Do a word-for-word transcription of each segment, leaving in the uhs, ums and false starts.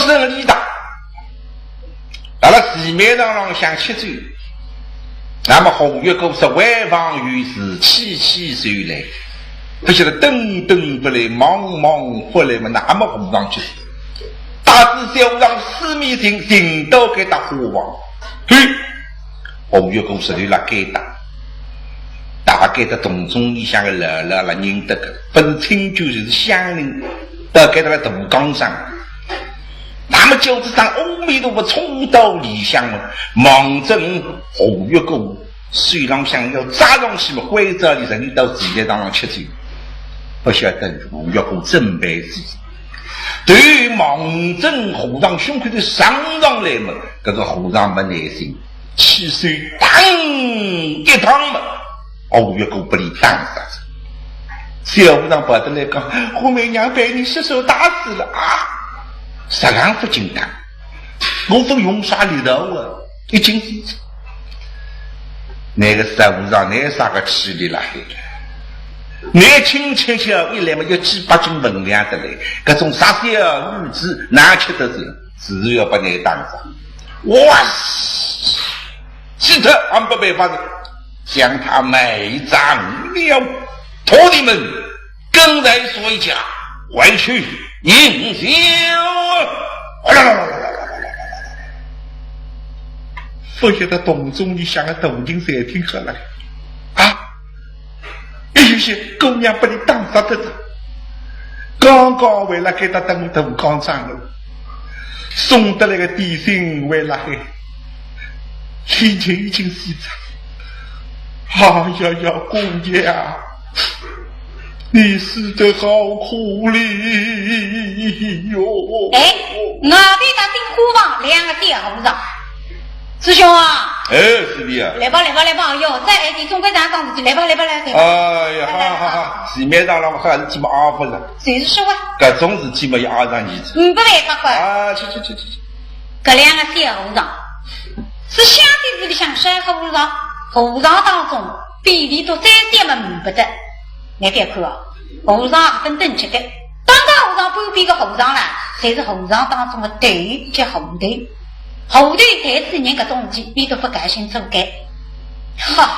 生理大，辣辣寺庙堂浪向吃酒。那么红月姑说：“回房有事，去去就来。”不晓得等等不来，忙忙不来嘛，那么和尚去。大仔小和尚四面寻，寻到搿搭花房。嘿，红月姑说：“伊辣该搭。”大概搭洞中里向个老老了认得个，勿是亲眷就是乡邻，到该搭个大街上。那么轿子上阿弥陀佛冲到里向了，望准红月姑手浪向要抓上去么，关照伊人到前台上吃酒。不晓得红月姑准备是，对望准和尚胸口头上上来么，搿个和尚没耐心，起手当一趟么，红月姑拨伊打杀。小和尚跑得来讲：“武媚娘被人失手打死了啊！”实梗勿简单，我勿用啥力道啊，已经死脱。那个小和尚，那啥个气力啦？那轻轻巧一来嘛，有几百斤分量得来，搿种杀小女子哪吃得消？自然要拨伊打杀。哇！死脱，俺没办法了，将他埋葬了。徒弟们，跟在水家，快去饮酒。不晓得洞中里向个大人侪听好了啊！有些姑娘拨伊打杀脱了，刚刚为了给他等等刚上路，送得来个点心为了嘿，心情已经死着。哎呀呀，姑爷啊，你死得好可怜哟！哎，外头搭顶花房两个小和尚。师兄啊，哎，师弟啊。来吧，来吧，来吧，哎哟，再挨点总归咱讲事体，来吧，来吧，来，来吧。哎呀，来，来，好好好，好，寺庙堂浪向还是这么阿福了。就是说啊。搿种事体嘛，要阿上儿子。嗯，不会，不会。啊，去去去去去。搿两个小和尚，是乡间子里向山和尚，和尚当中比例都最低么，嗯，不得。 侬覅看哦，和尚也分等级的。当家和尚、半边个和尚啦，侪是和尚当中的头叫和尚。和尚对仔人搿种事体，伊都勿甘心做个。哎呀，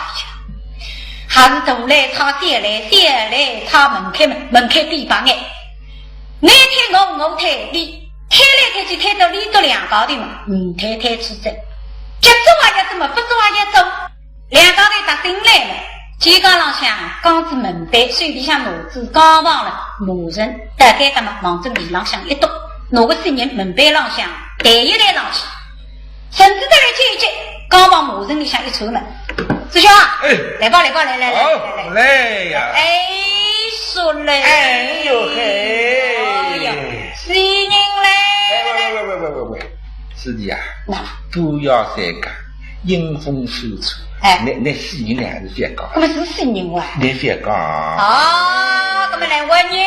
还是大来差小来，小来差门槛嘛，门槛比勿过。侬推我，我推侬，推来推去，推到伊笃两家头嘛，嗯，推推去仔，叫做也要做嘛，勿做也要做。 两家头搭进来了，肩胛浪向扛仔门板，手里向拿仔钢棒了，骂人，大概搿么望准地浪向一蹲，拿个死人门板浪向弹一弹上去，甚至得来接一接，钢棒骂人里向一抽了。师兄啊，哎。来吧，来吧，来来来好，来来来。来呀。哎，说来。哎呦嘿。哎呀，死人来。哎，喂喂喂喂喂喂喂，师弟啊，那不要再讲， 阴风手出。哎。那，那死人呢，还是覅讲。搿么是死人哇？侬覅讲。哦，搿么来活人嘞。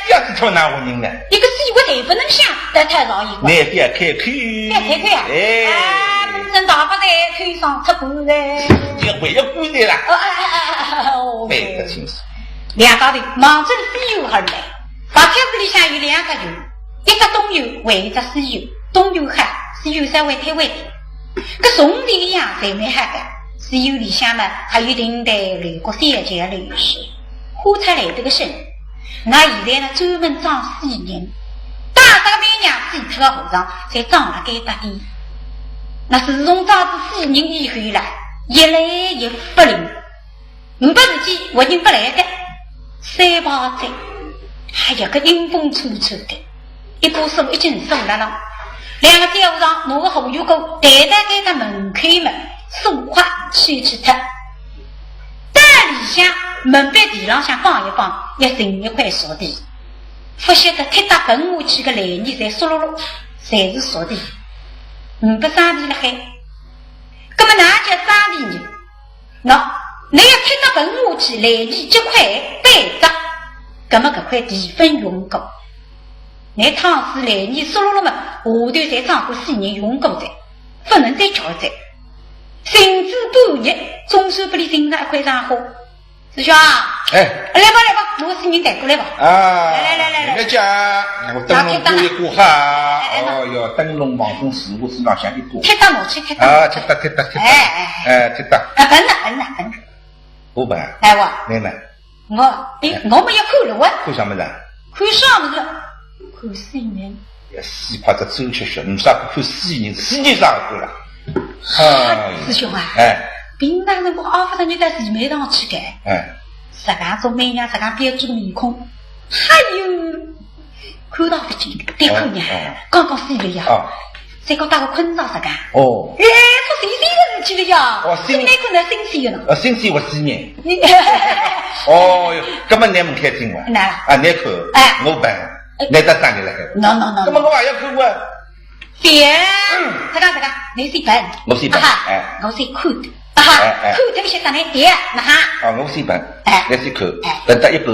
要是叫哪活人呢？一个死活侪勿能想，但太容易。侬覅开口。覅开口啊？哎。啊，本身大发财，口上出官嘞。也还要官的啦。哦，哎，哎，哎，哎，哎，哦。分勿清爽。两家头望准西院而来，白天子里向有两只院，一只东院，还有一只西院。东院好，西院稍微推扳点。 搿从前一样侪蛮好个，西院里向呢，还有亭台楼阁、小桥流水，花彩来得个深。那现在呢，专门装死人，打杀个美娘死脱个和尚，侪装辣该搭点。那自从装仔死人以后啦，越来越勿灵。 呒不事体，活人勿来个，三排哉，哎呀，搿阴风楚楚个，一把锁一径锁牢了。两个小和尚拿个和尚哥抬到该搭门口门，松快收起脱。到里向门板地浪向放一放，要寻一块熟地，勿晓得踢踏奔下去个烂泥侪湿漉漉，侪是熟地，呒不生地辣海。葛末哪叫生地呢？ 喏，侬要踢踏奔下去，烂泥结块板着，葛末搿块地朆用过。侬趟仔烂泥湿漉漉嘛，下头侪装过死人用过哉，勿能再叫哉。甚至半日，总算拨伊寻着一块场化，师兄啊，哎。来吧，来吧，我请你带过来吧。啊，来，来，来，来，来。人家讲，我灯笼挂一挂哈。哎，哎，哎。哦哟，灯笼望仔师傅身浪向一挂。贴到拿去，贴到。啊，贴到，贴到，贴到。哎，哎。哎，贴到。哎，笨呐，笨呐，笨呐。我笨啊？哎，我。你呢？我，哎，哎。我没有看了，我。看啥么子啊？看啥么子？看新闻。 要死怕只周吃吃，没啥不看死人，死人啥不看了？哎。师兄啊，哎。平常辰光阿发到你到寺庙堂去个，哎。实梗种美娘，实梗标致个面孔，还有看到不见个，对看呀，哦，哦。刚刚死了呀，哦。再讲到个困着实梗。哦。哎，出新鲜个事体了呀，哦，新，今天困到新鲜个呢。哦，新鲜活死人。你，哦哟，搿么难勿开心哇？难。啊，难看，哎。我笨。 哎。难得打你了。喏，喏，喏，那么我也要看啊。对，嗯。这个，这个，你是笨。我是笨，啊哈，哎。我是看的。啊哈，哎，哎。看这个是啥呢？对，那哈。啊，我是笨，哎。你是看，哎。等到一半，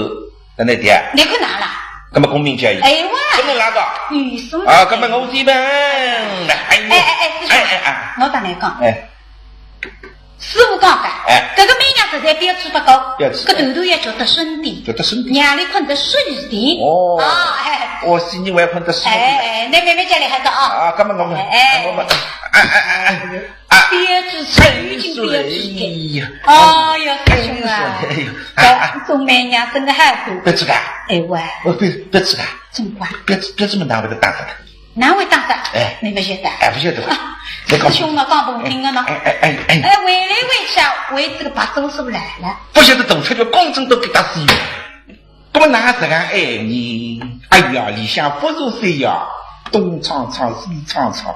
等到对。你看哪了？那么公平交易。哎，哇。不能拉倒。女生啊，那么我是笨。哎，哎，哎，哎，师兄，哎，哎，哎。我搭你讲。哎。 师傅讲个，哎。搿个美娘实在标致勿高，标致。搿头头要叫得深点，叫得深点。让伊困得舒适点。哦。啊，哎。哦，是你还困得舒适点。哎，哎，那慢慢叫来喊到啊。啊，搿么我们，哎，哎。我们，哎，哎，哎，哎，啊。标致，已经标致的。哎呀。哦哟，师兄啊。哎呀，哎，哎。搿种美娘真的好看。别这个。哎喂。我别，别这个。怎么办？别，别这么难为的打发他。 难为打发，哎。你勿晓得。哎，勿晓得。啊，你讲。师兄嘛讲勿听个喏。哎，哎，哎，哎。哎，回来回去啊，为这个白祖师来了。勿晓得大出叫公正都给他死。那么哪实梗哎呢？哎呀，里向不如水呀，东唱唱，西唱唱，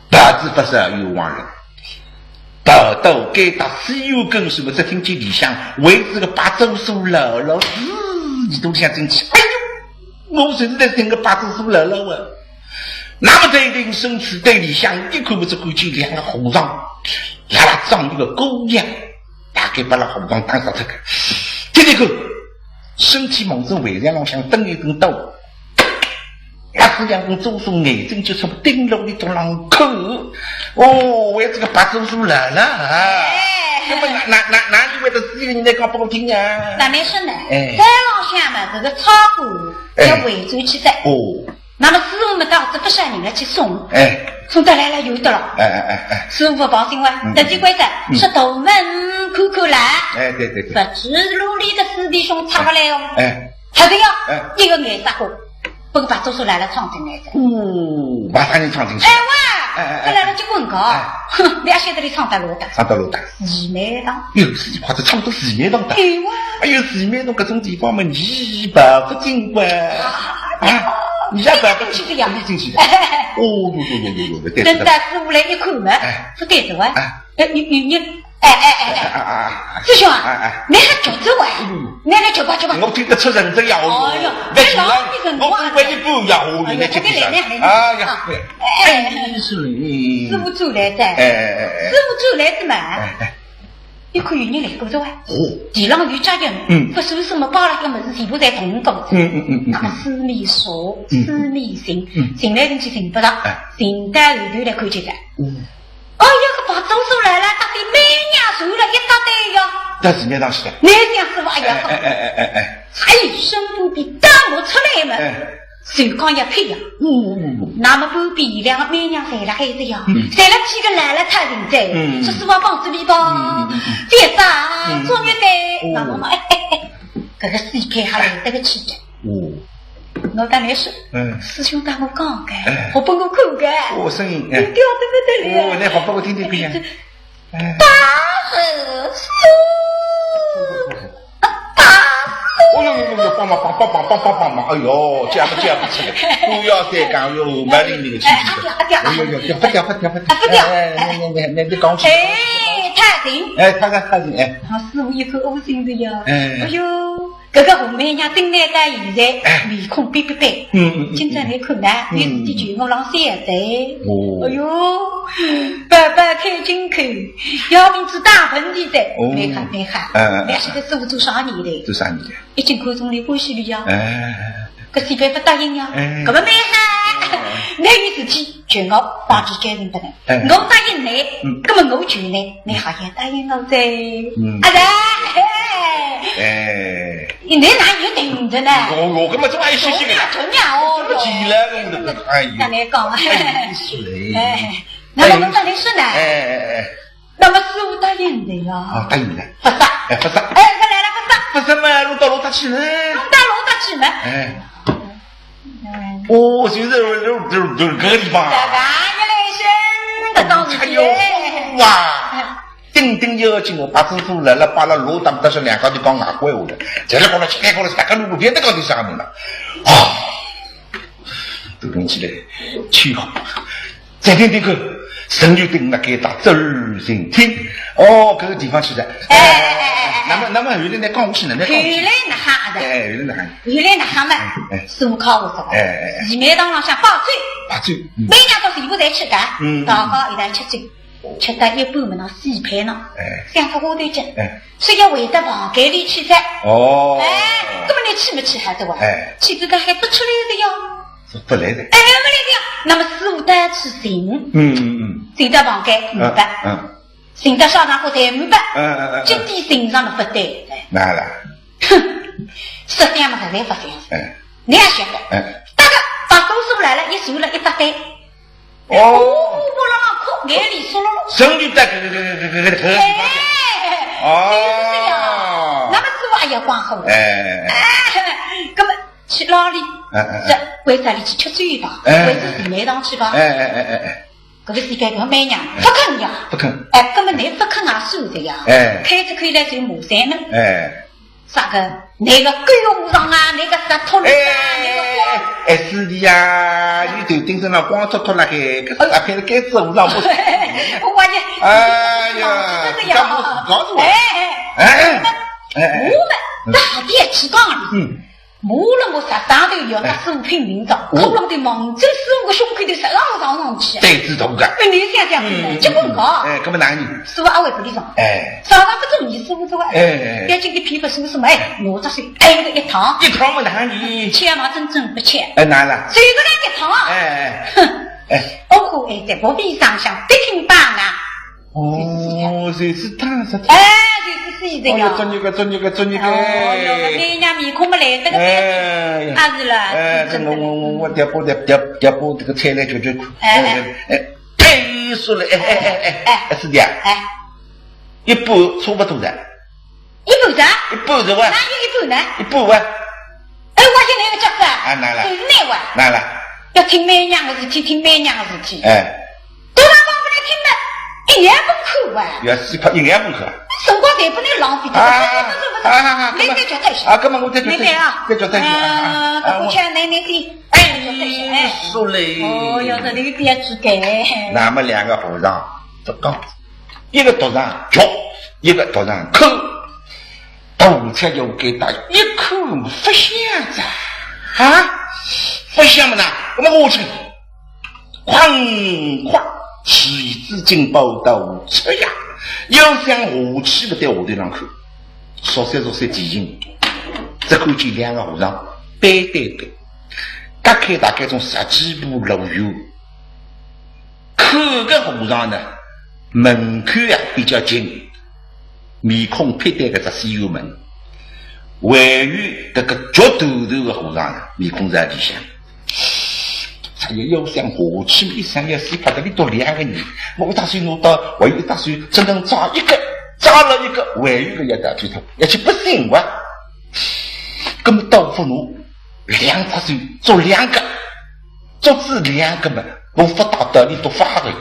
大字不是冤枉人。 道道该搭西有跟什么，只听见里向为这个白祖师老老，滋，耳朵里向进去，哎呦，我就是在听个白祖师老老啊。那么在定身体对里向一看，么只看见两个和尚，拉拉装一个姑娘，大概把那和尚当杀脱个。这个身体望着围墙浪向蹬一蹬倒， 那是两根珠珠眼睛就从顶楼里头浪看，哦，为这个白珠珠来了啊。哎。那么哪，哪，哪，哪里会得死个人来讲拨我听啊？那没事呢，哎。山浪向嘛，搿个仓库要回转去的。哎。哦。那么师傅嘛，到这不少人来去送，哎。送得来了有的了。哎，哎，哎，哎。师傅放心哇，嗯。特地关照，嗯。说大门看看啦。哎，对，对，对。不知哪里的师弟兄出不来哦。哎。 还是要，哎。一个眼杀过，拨个白珠珠来了闯进来的。哦，马上就闯进去。哎哇，哎，哎，哎。搿来了结棍个，哎。哼，你阿晓得伊闯到哪搭？闯到哪搭？寺庙堂。哟，是快点闯到寺庙堂的。哎哇。哎哟，寺庙堂搿种地方嘛，你跑勿进个。啊，啊，你也跑勿进去的呀。你进去的。哦，哟，哟，哟，哟，哟，对，等到师傅来一看嘛，哎。勿对头啊。哎。哎，你，你，你， 哎，哎，哎，哎。啊，啊，啊，啊。师兄啊，哎，哎。你还叫着我呀？嗯。你还叫吧，叫吧。我听得出认真呀，哦哟，我，我，哎，老弟，我不会一步呀，我，哎呀，你这个人，哎呀，啊。哎，哎，哎，是你。师傅转来的，哎，哎，哎，哎。师傅转来的嘛。哎，哎。一看有人来过的哇。哦。地浪有脚印，嗯。不是什么包了个么子，全部在动过。嗯，嗯，嗯，嗯，嗯。那么四面查，嗯。四面寻，嗯。寻来寻去寻不到，哎。寻到后头来看见的。嗯。 哎呀，搿白珠珠来了，搭对美娘坐了一搭对呀。到寺庙堂去的。那想师傅，哎呀，哎，哎，哎，哎，哎。哎，身边边当我出来嘛，哎。手刚要撇呀。嗯，嗯，嗯，嗯。那么旁边两个美娘站了海子呀，嗯。站了几个来了太平在，嗯，嗯。说师傅帮助你吧，嗯，嗯，嗯，嗯。别打，嗯。作孽的，嗯。那么嘛，哎，哎，哎，搿个世界还来得个气的。 哦。我搭你说，嗯。师兄搭我讲个，哎。我拨我看个，哦，声音，哎。你调得不得了。哦，你好拨我听听看呀。哎。八十四，八十四。哦哟哟哟哟，帮忙，帮，帮，帮，帮，帮，帮忙，哎哟，这样不，这样不吃力，不要再讲哟，蛮灵敏的气质。哎，阿掉，阿掉，哎哟哟，不掉，不掉，不掉，啊，不掉。哎，哎，哎，你，你，你，你讲起。哎，太平。哎，太平，太平，哎。啊，师傅一口恶心的呀。哎。哎哟。 搿个红梅娘等来到现在，哎。面孔板板板。嗯，嗯，嗯，嗯。今朝来看呢，嗯。有事体求我老三子。哦。哎哟，宝宝开金口，要命子打喷嚏的。哦。蛮好，蛮好。嗯，嗯，嗯。那是个师傅做生意的。做生意的。已经看中你欢喜了呀。哎。搿是办法答应呀。哎。搿么蛮好。哎。那有事体求我帮助家人的呢。哎。我答应你，嗯。搿么我求你，你好像答应我噻。嗯。啊，对。哎。现在哪有停的呢？哦哟，搿么这还有信息个？哦哟，这么急了，我这个，哎呦。哪能讲啊？哎，是嘞。哎，那么我跟你说呢。哎，哎，哎。那么师傅答应的呀。啊，答应的。不是。哎，不是。哎，不来了，不是。不是嘛，弄到老大去呢。弄到老大去呢。哎。嗯。哦，就是，就是，就是，就是搿个地方啊。这个，原来是搿种事体。哎呦，哇。 顶顶要紧，我把师傅来了，把了罗当，但是两家头讲外国话的，在那讲了，开过了，大家路路别的高头上面了。啊，都动起来，去好。再听听看，神就盯那个大周星听。哦，搿个地方去的。哎，哎，哎，哎，哎。那么，那么后来呢，讲下去呢，那讲下去。后来哪哈的？哎，后来哪哈？后来哪哈嘛？哎，哎。师傅靠我说，哎，哎，哎。前面当浪向摆酒，摆酒，嗯。每年到时候侪去的，嗯，嗯，嗯。大家一道吃酒。 吃到一半么，那死拍呢，哎。想出花头劲，哎。所以要回到房间里去噻。哦。哎，搿么你去么去还是哇？哎。去仔他还勿出来的呀。是勿来的。哎，勿来的呀。那么师傅带去寻，嗯，嗯，嗯。走到房间，嗯，没得。嗯。寻到烧茶壶台，没得。嗯，嗯，嗯，嗯。今天寻上了勿对。哪了？哼，说相么实在勿相信。哎。你也晓得，哎。大概把师傅来了，一坐了一搭对。 哦。哦，我辣辣哭，眼泪湿漉漉。神就在搿个，搿个，搿个，搿个，搿个。哎，哦。就是这样。那么师傅，哎呀，光火。哎。哎，搿么去哪里？哎，哎，哎。这为啥你去吃酒吧？哎。为啥去卖糖去吧？哎，哎，哎，哎，哎。搿个世界搿个美娘，勿肯呀。勿肯。哎，搿么你勿肯也算的呀。哎。开只口来就骂三门。哎。 啥个？那个狗和尚啊，那个杀脱了啊，哎，那个光。哎，师弟呀，你头顶上光秃秃了嘿，搿是哪片的盖子和尚不是？我也，哎呀，这个呀，告诉我。哎，哎，哎，哎，我们大殿之上，嗯，我了我啥上头要，哎，师傅拼命找，哦，骷髅头望准师傅个胸口头直上上去。对子头个。哎，你想想看，嗯，结果讲，哎，搿么哪能？ 师傅阿会勿理睬。哎。早上搿种意思勿是哇？哎，哎，哎。要紧个皮肤是勿是嘛？哎，我这是挨个一趟。一趟么哪能？吃嘛真正勿吃。哎，哪了？就搿个一趟啊。哎，哎。哼。哎。我可爱在薄皮上想，得听吧啊。哦，就是他，是他。哎，就是是这个。哦，作孽个，作孽个，作孽个。哦哟，搿人家面孔么来得个，哎呀。阿是啦，哎，真的。搿我，我，我，我，调拨，调，调，调拨这个菜来吃吃看。哎，哎。哎，哎。 哎，说了，哎，哎，哎，哎，哎，哎，师弟啊，哎。一半差不多的。一半的？一半的哇。哪有一半呢？一半哇。哎，我现在个角色啊，啊，哪了？就是你哇。哪了？要听美娘的事体，听美娘的事体。哎。都让我不来听的，一眼不看哇。要死怕一眼不看。辰光侪不能浪费，啊，这个，这个，这个，啊，啊，啊，你再叫他一声。啊，搿么我再叫他一声，你再啊。再叫他一声，啊，啊，啊，啊，我。 哎，说嘞。哦哟，搿个标志个。那么两个和尚，这讲，一个独上脚，一个独上口，大家就给他一口勿响哉，啊，勿响么呢，那么我去，哐哐，提子金宝刀出呀，要想下去勿对下头浪口，熟悉熟悉地形，只看见两个和尚背对背。 隔开大概种十几步路远，看个和尚呢，门口啊比较近，面孔撇对搿只西院门，还有搿个脚头头个和尚呢，面孔在里向。他也要想下去，一想要死，怕得里头两个人，我一只手拿到，还有一只手只能抓一个，抓了一个，还有一个要带走脱，要去不行哇。 搿么倒勿如两只手做两个，做仔两个嘛，我勿大道理都发个呀，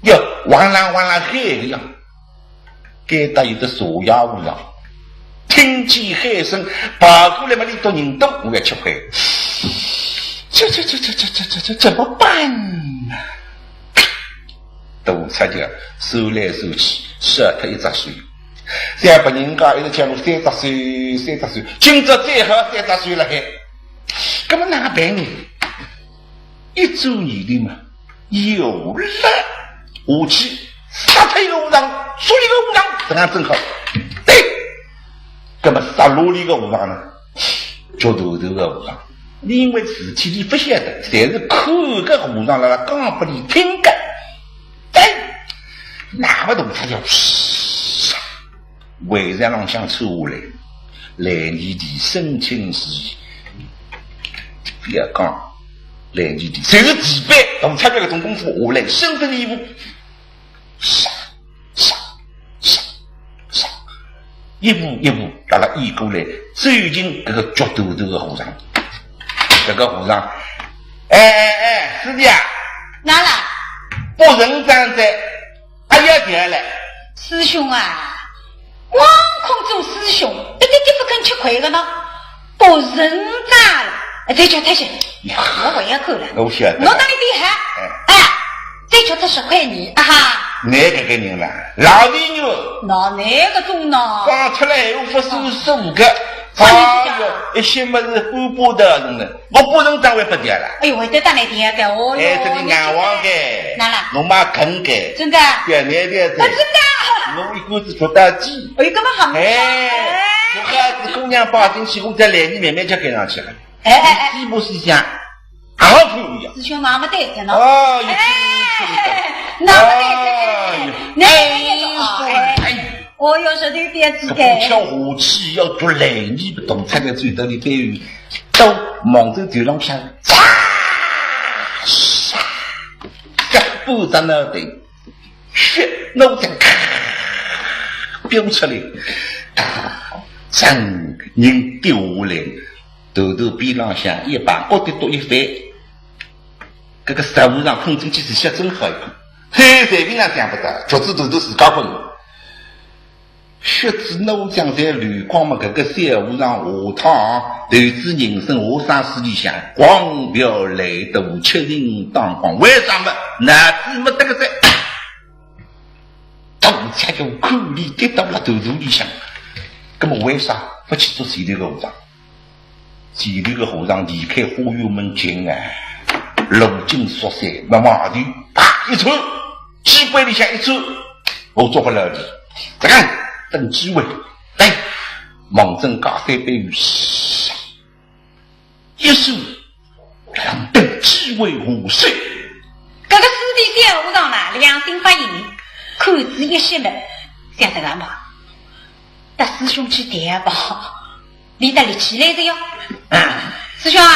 要汪啦汪啦喊个呀。该搭有个坐下和尚，听见喊声，跑过来嘛，里头人多，我要吃亏。这这这这这这这这怎么办呢？大出脚，手来手去，少脱一只手。 像别人家一直讲我三只手，三只手，今朝最好三只手了嘿。搿么哪能办呢？一转念头嘛，有了，下去杀脱一个和尚，捉一个和尚，这样正好。对，搿么杀哪里个和尚呢？脚头头个和尚，因为事体里勿晓得，侪是看个和尚辣辣讲拨伊听个。对，那么大出脚， 围墙浪向穿下来，烂泥地，身轻如燕。不要讲烂泥地，就是地板，大出来搿种功夫下来，身份义务，杀杀杀杀，一步一步辣辣移过来，走近搿个脚头头个和尚。搿个和尚，哎哎哎，师弟啊，哪啦？不认账哉。 哎呀，天嘞！师兄啊，光看做师兄，一点点不肯吃亏个呢，不认账了，哎，再叫他去，呀，我不要看了。我晓得了。我那里厉害，哎。哎，再叫他十块银啊哈。哪个个人啦？老李牛。哪哪个种呢？讲出来又不是四五个。啥意思讲？哎哟，一些么事不不得人了。 我不认账会不得了。哎哟，会得打来电的哦哟。哎，这个硬黄的，哪啦？侬妈坑的。真的啊？对，对，对，对。啊，真的啊？侬一个子做到底。哎，搿么好。哎，哎。做好子姑娘跑进去，我再来，你慢慢叫跟上去了。哎，哎，哎。你是不是想，好朋友呀？师兄那么对着呢。哦，有趣，有趣，有趣。哎，那么对着呢。哎，那么对着呢。哎，哎。 哦哟，是这点子的。搿步跳下去要做烂泥，动出来最多的对于，到望着头浪向，嚓！唰！搿步子那得，血脑浆咔，飆出来，整个人掉下来，头头边浪向一把，哦，跌倒一翻。搿个石和尚困进去是血真好一看，嘿，随便哪想不到，脚趾头都自家滚。 血子脑浆侪流光嘛，搿个小和尚下趟投资人生下生死里向，光标来到七星当光，为啥么？脑子没得个在，当家就口里跌到了头头里向，葛么为啥不去做前头个和尚？ 前头个和尚离开花园门近啊，路径疏散，那么外头啪一窜，机关里向一窜，我做不了的。这个等机会，来，望准高山背后，一手，让等机会下手。搿个师弟小和尚呢，良心发现，看仔一些么，想得干嘛？ 搭师兄去谈吧，伊搭立起来的哟。师兄啊，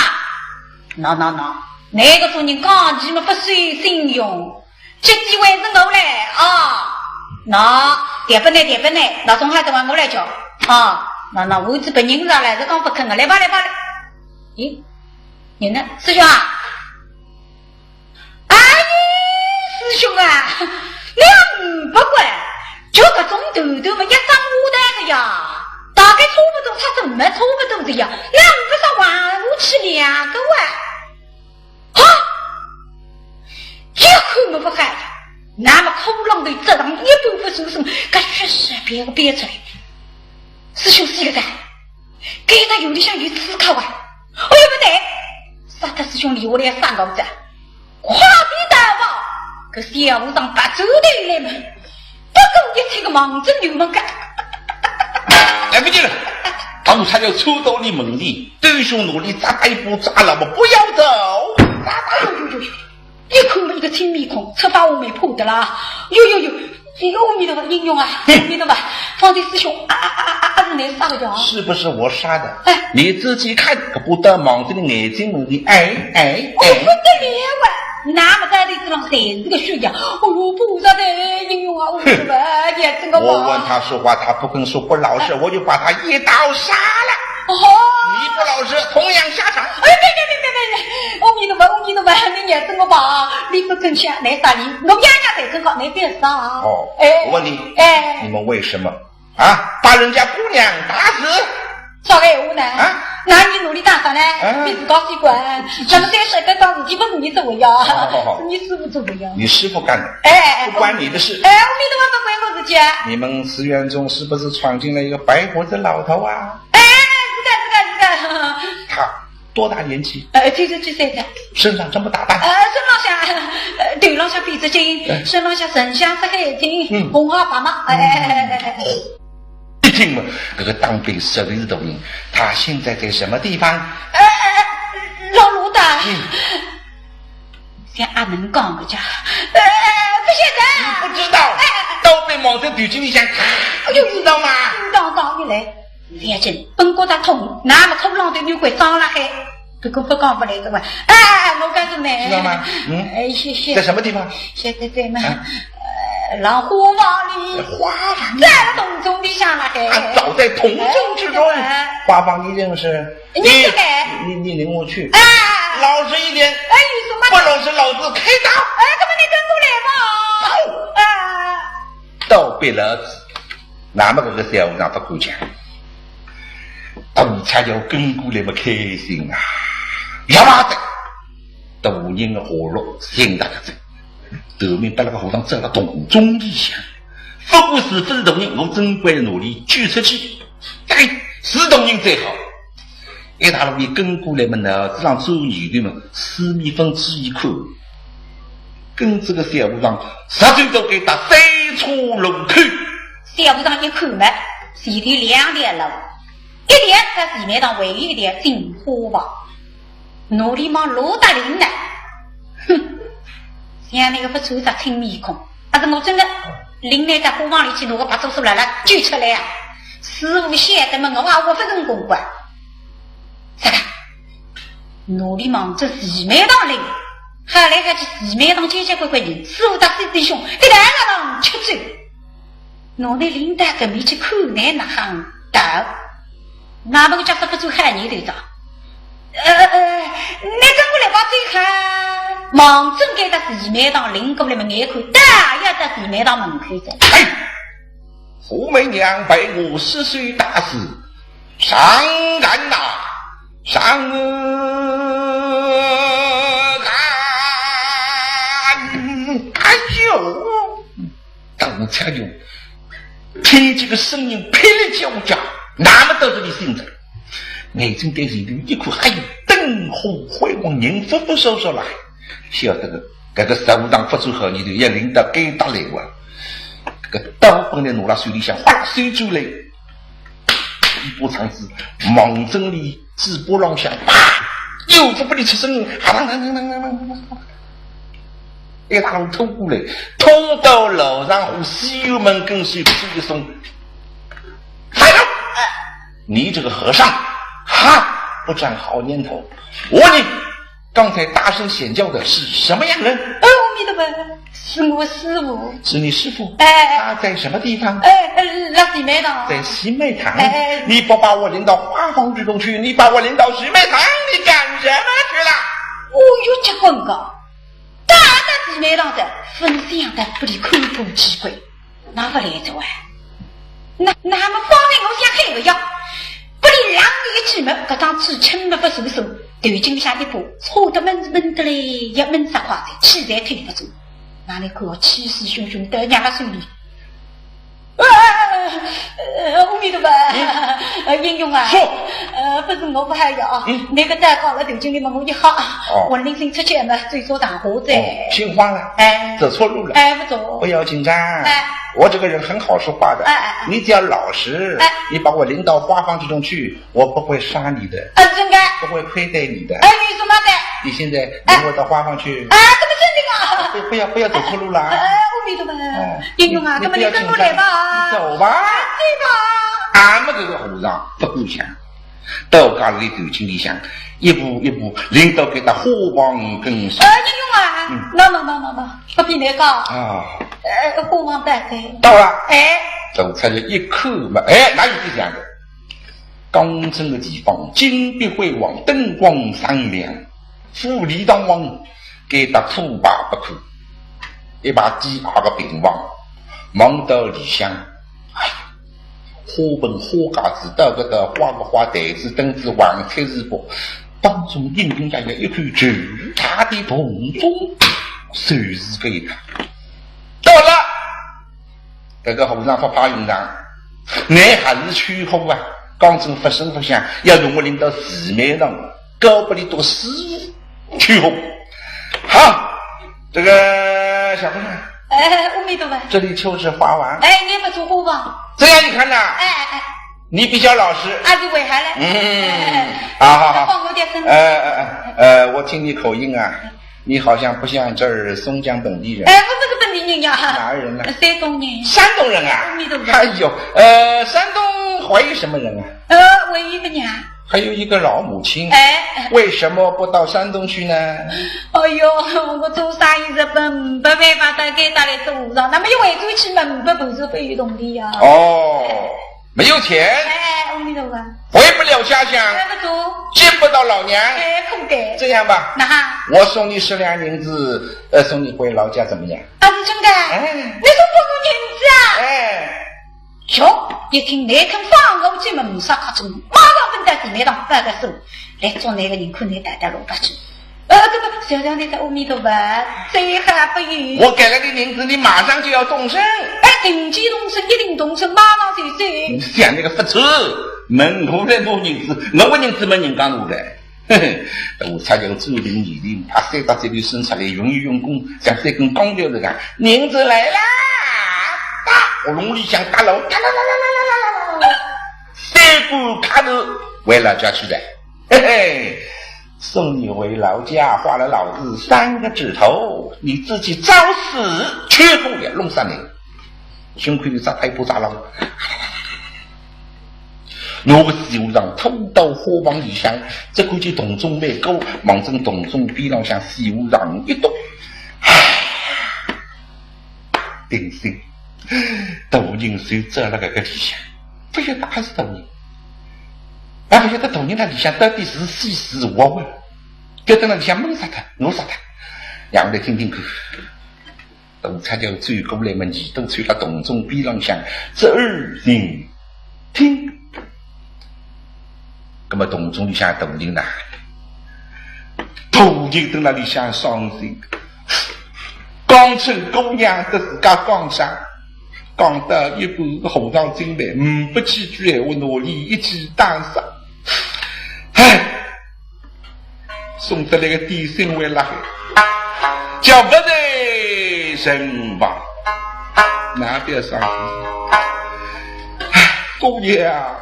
喏喏喏，那个种人讲起么不守信用，这机会是我来啊。喏，点不来，点不来，老总还得往我来叫啊。喏喏，我是本人上来是讲不肯的，来吧，来吧，来。咦，你呢，师兄啊？ 哎，师兄啊，两百块，就搿种头头么一张五台个呀，大概差不多，差真么差不多个呀，两百上还勿起两个哇。啊，一看么勿好呀，那么骷髅头这张一步步手手，搿血是别个别出来。师兄是个噻，搿搭有里向有刺客哇。哎呦，勿对，杀脱师兄里我来杀我噻。 快点逃跑！搿小和尚拔出头来嘛，不顾一切个望准后门个。来不及了，当差要冲到你门里，弟兄努力扎他一步，扎了么不要走，扎他哟哟哟哟！一看么一个青面孔，赤发乌眉怕得啦，哟哟哟！ 哎呦，阿弥陀佛，英雄啊，阿弥陀佛，方才师兄啊啊啊啊啊是倷杀个呀？是不是我杀的？哎。你自己看，搿不得望准你眼睛门里，哎哎哦，哎。不得了啊！那么在这地方侪是个血呀！哦哟，菩萨的，英雄啊，阿弥陀佛，眼睛个我问他说话，他不肯说，不老实，我就把他一刀杀了。哦。你不老实，同样下场。哎，别别别别别别！阿弥陀佛，阿弥陀佛，倷眼睛个吧，你不肯下，倷杀你，我样样侪真好，倷别杀啊。哦，哎，我问你，哎。你们为什么啊，把人家姑娘打死？啥个闲话呢？啊？那你努力打啥呢？啊？你自家去管，咱们这事跟当事情不是你做的呀，哦，是你师傅做的呀。你师傅干的，哎哎哎，不关你的事。哎，阿弥陀佛，不关我事情。你们寺院中是不是闯进来一个白胡子老头啊？哎，是的，是的，是的。他 多大年纪？呃，七十几岁的。身上怎么打扮？呃，身浪向，呃，头浪向戴只巾，哎。身浪向沉香色眼镜，嗯。红鞋白袜，哎，哎，哎，哎，哎，哎。一听嘛，搿个当兵实在是大人，他现在在什么地方？呃，呃，老罗的。嗯。像阿能讲个家，呃，不晓得。你不知道，哎，哎，哎。当兵望准头颈里向，哎呦，知道吗？当当一来。覅紧，本觉得痛，那么可不浪头扭过伤了海，不过不讲不来的话。哎，我告诉你，知道吗？嗯？哎，谢谢。在什么地方？现在在嘛，啊？呃，老花房里。花房里？在了洞中里向了海。啊，早在洞中之中。哎，对。花房你认识？你这个。你，你领我去。哎。老实一点。哎，有什么？不老实，老子开打。哎，那么你跟过来吧。走。哎。 倒逼老子，那么搿个小和尚勿敢讲。大家要跟过来么开心啊，要么得，大人的下落寻到个哉，头面拨那个和尚走了洞中里向，不管是勿是大人，我总归拿伊救出去，对，是大人最好。 一大路里跟过来么，脑子浪转念头么，四面分之一看，跟这个小和尚直接到该搭三岔路口。小和尚一看么，前头两条路，一条到前面堂，还有一条进花房。哪里望罗大林呢？哼，想那个勿穿只青面孔，啊，是我真的领你到花房里去，拿个白做手拉拉救出来啊！师傅晓得么，我也活勿成功个。 啥个？哪里望着前面堂领，喊来喊去前面堂结结棍棍人，师傅搭师弟兄，一道让人吃走。哪能领到搿面去看呢？哪哼道？那么个叫啥勿做喊你头着？呃，呃，你跟过来吧，最好。望准该搭前面堂领过来么，眼看到要到前面堂门口哉。哎， 武媚娘被我失手打死，上岸呐，上岸！哎呦，当差用，听见个声音霹雳交加，那么到这里醒着。眼睛对前头一看，哎呦，灯火辉煌，人忽忽闪闪来，晓得个，搿个手上勿做好，你就要领到该搭来哇。 搿刀本来拿辣手里向，哗啦收转来，一把长子望准伊嘴巴浪向，啪，又勿拨伊出声音，哈啷啷啷啷啷啷啷，一大路拖过来，拖到老丈人西院门跟首，手一松，抬头，你这个和尚，哈，不长好念头，我问你， 刚才大声喊叫的是什么样人？哦，阿弥陀佛，是我师父。是你师父？哎。他在什么地方？哎，哎，辣洗面堂。在洗面堂？哎。你不把我领到花房之中去，你把我领到洗面堂，你干什么去了？哦哟，结棍个，到洗面堂的，勿想到拨伊看破机关。 哪勿来哉啊？那，那么方才我想喊个呀，拨伊让伊一记么，搿张嘴撑得勿舒服，头颈里向一把，插得闷闷得来，也闷煞快哉，气才推勿住。哪能看我气势汹汹，到娘拉手里。啊，呃，阿弥陀佛，嗯？呃，英雄啊，是。呃，勿是我勿好呀，嗯？那个蛋糕了头颈里么，我一吓，哦。魂灵醒出去嘛，走错场化哉。哦，心慌了，哎。走错路了。哎，勿错。不要紧张。哎。 我这个人很好说话的，哎，哎，哎。你只要老实，哎。你把我领到花房之中去，我不会杀你的，啊，真的？不会亏待你的。哎，你说嘛的？你现在领我到花房去。哎，怎么真的啊？不，不要，不要走错路啦。哎，阿弥陀佛，哎，英雄啊，你，那么你跟我来吧。你不要紧张，你走吧。哎，对吧？俺们这个和尚不够强。 到家里头，心里想，一步一步领到搿搭花房跟首。呃，英雄啊，嗯。喏，喏，喏，喏，喏，不比那个。啊。呃，花房在在。到了。哎。走出去一看嘛，哎，哪有这样的？刚正个地方，金碧辉煌，灯光闪亮，富丽堂皇，搿搭土排不看，一排低矮个平房，望到里向，哎呀， 花盆花架子，到搿搭花个花台子凳子，横七竖八，当中隐隐约约一口巨大的铜钟，就是搿一排。到了，搿个和尚勿怕用场，倷还是去好啊，刚正勿声勿响，要同我领到寺庙上。 高不离多师傅去哄。好，这个小和尚，哎，阿弥陀佛。这里就是花王。哎，你不住花王。这样一看呐，哎，哎，哎。你比较老实。啊，就为啥嘞？嗯，哎，好，好，好。放我点声。呃，呃，呃，我听你口音啊，你好像不像这儿松江本地人。哎，我不是本地人呀。哪儿人呢？山东人。山东人啊？阿弥陀佛。哎呦，呃，山东还有什么人啊？呃，唯一个娘。还有一个老母亲。哎。为什么不到山东去呢？哎哟，我做生意日本，没办法到该搭来做和尚，那么又回转去嘛，没办法，没有铜钿呀。哦，没有钱。哎，阿弥陀佛。回不了家乡。回不得。见不到老娘。哎，苦的。这样吧，那哈。我送你十两银子，呃，送你回老家，怎么样？啊，是真的？哎。你送拨我银子啊？哎。 哟，一听倷肯放我进门，呒啥客气，马上奔到地面上翻个身，来捉拿个人，看拿带到罗搭去。呃，这个小小的阿弥陀佛，最好不有。我给了你银子，你马上就要动身。哎，定即动身，一定动身，马上就走。你想那个不错，问我来拿银子，我银子没人家拿的。 嘿嘿，我擦，就注定一定，啪，塞到嘴里伸出来，用一用功，像塞根钢条一样，银子来啦！哒，喉咙里向哒喽，哒啦啦啦啦啦啦啦啦啦，塞过卡头，回老家去的。嘿嘿，送你回老家，花了老子三个指头，你自己找死去，去不了弄啥呢？胸口里扎他一把扎牢。 拿个西和尚拖到伙房里向，只看见洞中没过，望准洞中边浪向西和尚一倒。定心，大人就坐辣搿个里向，不晓得阿是大人，也不晓得大人辣里向到底是死是活啊，就蹲辣里向闷煞脱，饿煞脱，让我来听听看。 大人就走过来嘛，耳朵凑辣洞中边浪向，侧耳听听。那么洞中里向大人呐，大人蹲辣里向伤心，讲出姑娘搭自家讲啥，讲到一半和尚进来，呒不几句闲话，拿俚一记打杀。唉， 送得来个点心还辣海，叫勿在人房。那边上，唉，姑爷啊，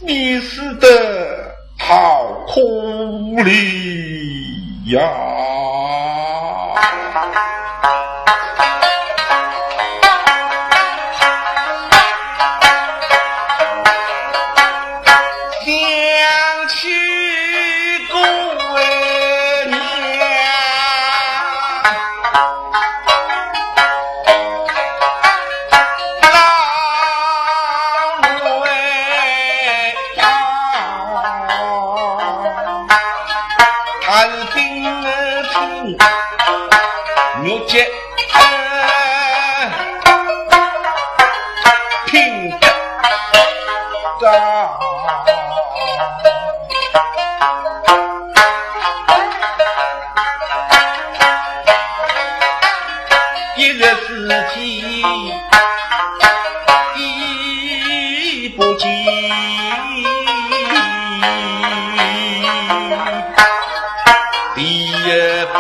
你死得好可怜呀！ 想起过年，老人家，他是病了病，月节 拼得到。一日之计，已不及。 第一步，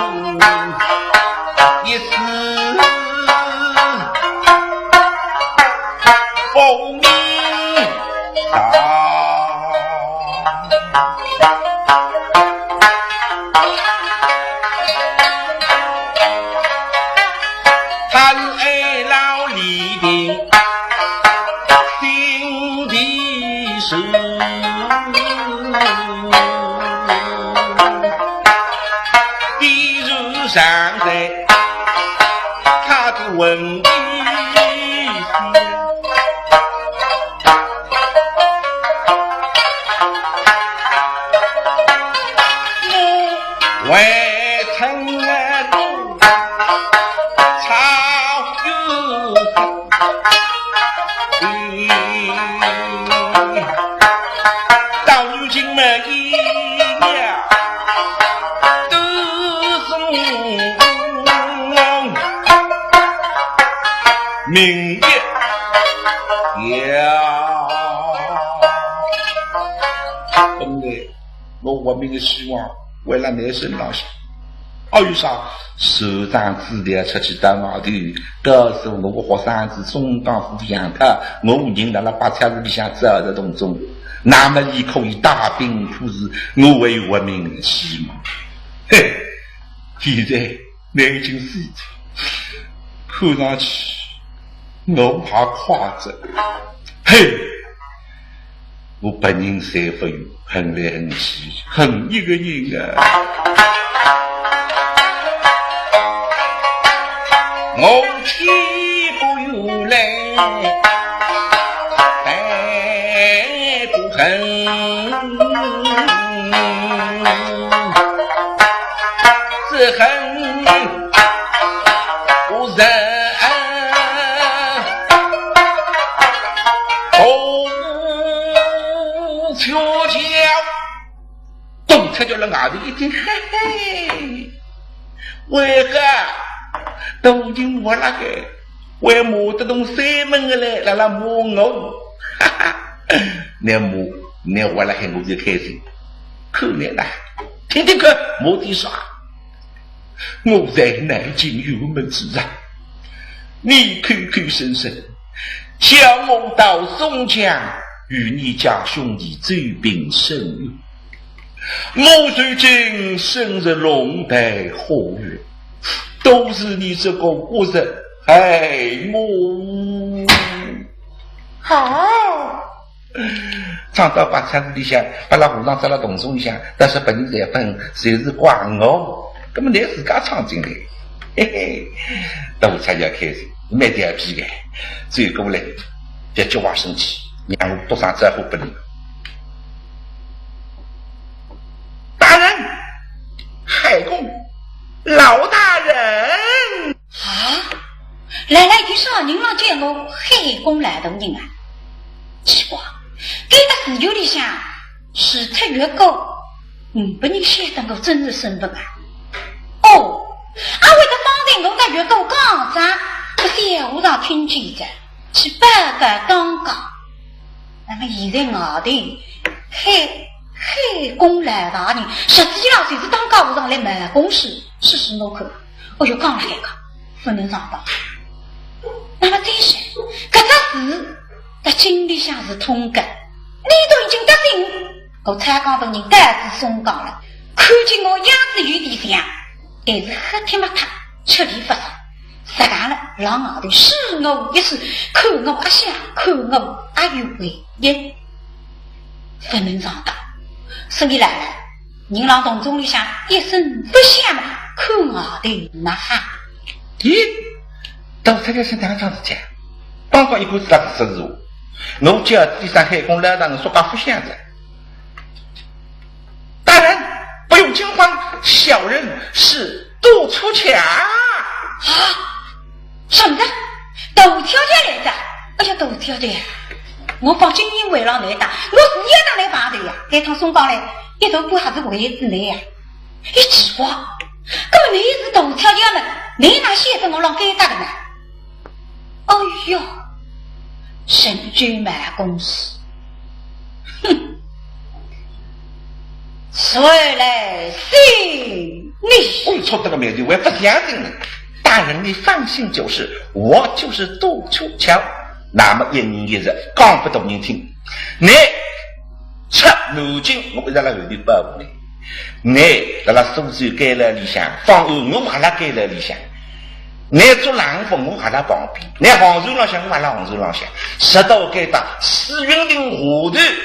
一死不明堂。他是爱老李定心地善。 地主常在他的文笔下，我未曾读草书。 到如今么，一夜都送明月夜。本来我活命的希望 为了你身浪向。还有啥？收张纸条出去到外头，告诉我个学生子中江湖杨太，我人辣辣八尺里向走着当中，那么伊可以带兵出使，我还有活命的希望。嘿，现在你已经死了，看上去我还快着。嘿，我别人侪勿怨，恨来恨去，恨一个人啊。我天不由来，百不恨，只恨 我人杜秋娇。杜秋娇辣外头一听，嘿嘿，为何大人活辣海，还骂得动山门个来，辣辣骂我？哈哈，倷骂，倷活辣海我就开心。看倷啦，听听看，骂点啥？ 我在南京辕门之上，你口口声声叫我到松江与你家兄弟周平伸冤。我如今身在龙潭花月，都是你这个恶人害我。好。 唱到白菜市里向，拨辣和尚捉辣洞中里向，但是别人侪勿恨，侪是怪我。葛末倷自家唱进来，嘿嘿，杜秋娇开心，蛮调皮个，走过来，别叫我生气，让我多声招呼拨倷。大人，海公，老大人。 啊，来了一个啥人浪叫我海公老大人啊？奇怪，搿搭四角里向除脱月姑，嗯，别人晓得我真是身份啊。哦，阿会得方才我搭月姑讲啥，拨小和尚听见哉，去报告当家。 那么现在外头海，海公老大人，实际上就是当家和尚来办公室，试试我看。哦哟，讲了海讲，勿能上当。那么再说，搿只字，辣京里向是通个，俚笃已经答应，我蔡江大人告知松江了，看见我样子有点像，但是黑贴墨贴，出力勿少。 实梗了，辣外头试我一试，看我阿像，看我阿有为一。勿能上当。所以啦，人辣洞中里向一声勿响嘛，看外头哪哈？咦，杜秋娇是哪能桩事体啊？刚刚一开始辣搿说闲话，我叫第三海公老大人说话勿响哉。 大人，不用惊慌，小人是杜秋娇。啊，什么？杜秋娇来哉？哎呀，杜秋娇呀，我放金银回廊来的，我是一道来碰头呀。搿趟送过来，一头半还是为仔倷呀。一奇怪，搿么倷是杜秋娇呢？倷哪晓得我辣该搭的呢？ 哎哟，神经蛮公司，哼，谁来信你？我错得个面对，我也不相信呢。大人，你放心就是，我就是杜秋娇。那么一人一日，讲拨大人听，你出南京，我一直辣后头保护你。 倷辣辣苏州监牢里向，方案我也辣监牢里向。倷做冷房，我也辣旁边。倷航船浪向，我也辣航船浪向。直到该搭紫云亭下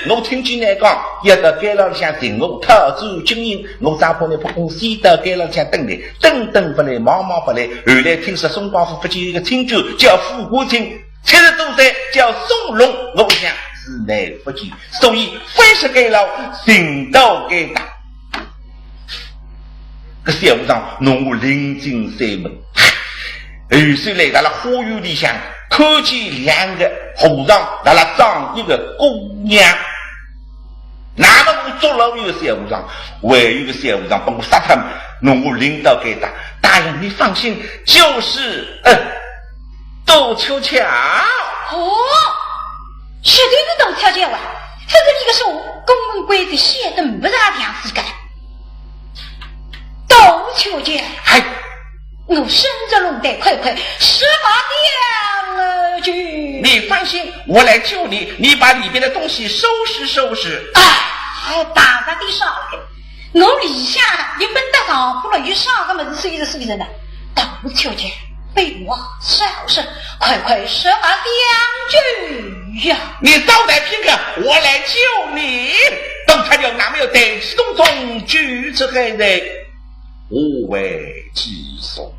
头，我听见倷讲，要到监牢里向寻我讨转金银，我只怕倷拨公司到监牢里向等倷，等等勿来，望望勿来。后来听说松江府福建有一个清官叫傅国清，七十多岁叫松龙，我想是倷勿见，所以翻出监牢，寻到该搭。 搿小和尚拿我领进山门，后首来到了花园里向，看见两个和尚辣辣装一个姑娘。那么我捉牢一个小和尚，还有一个小和尚拨我杀脱，拿我领到该搭。大人，你放心，就是，呃，杜秋娇。哦，绝对是杜秋娇啊！勿是你个说，公门规矩写得勿是这样子个。 杜秋娇，嗨，我身着龙带，快快施法将而去。你放心，我来救你，你把里边的东西收拾收拾。哎，打发的少来，我里向一本大床铺了，有啥个么事收拾收拾呢？杜秋娇，被我收拾，快快施法将去呀。你稍待片刻，我来救你。但是当中救出海贼，何为其所？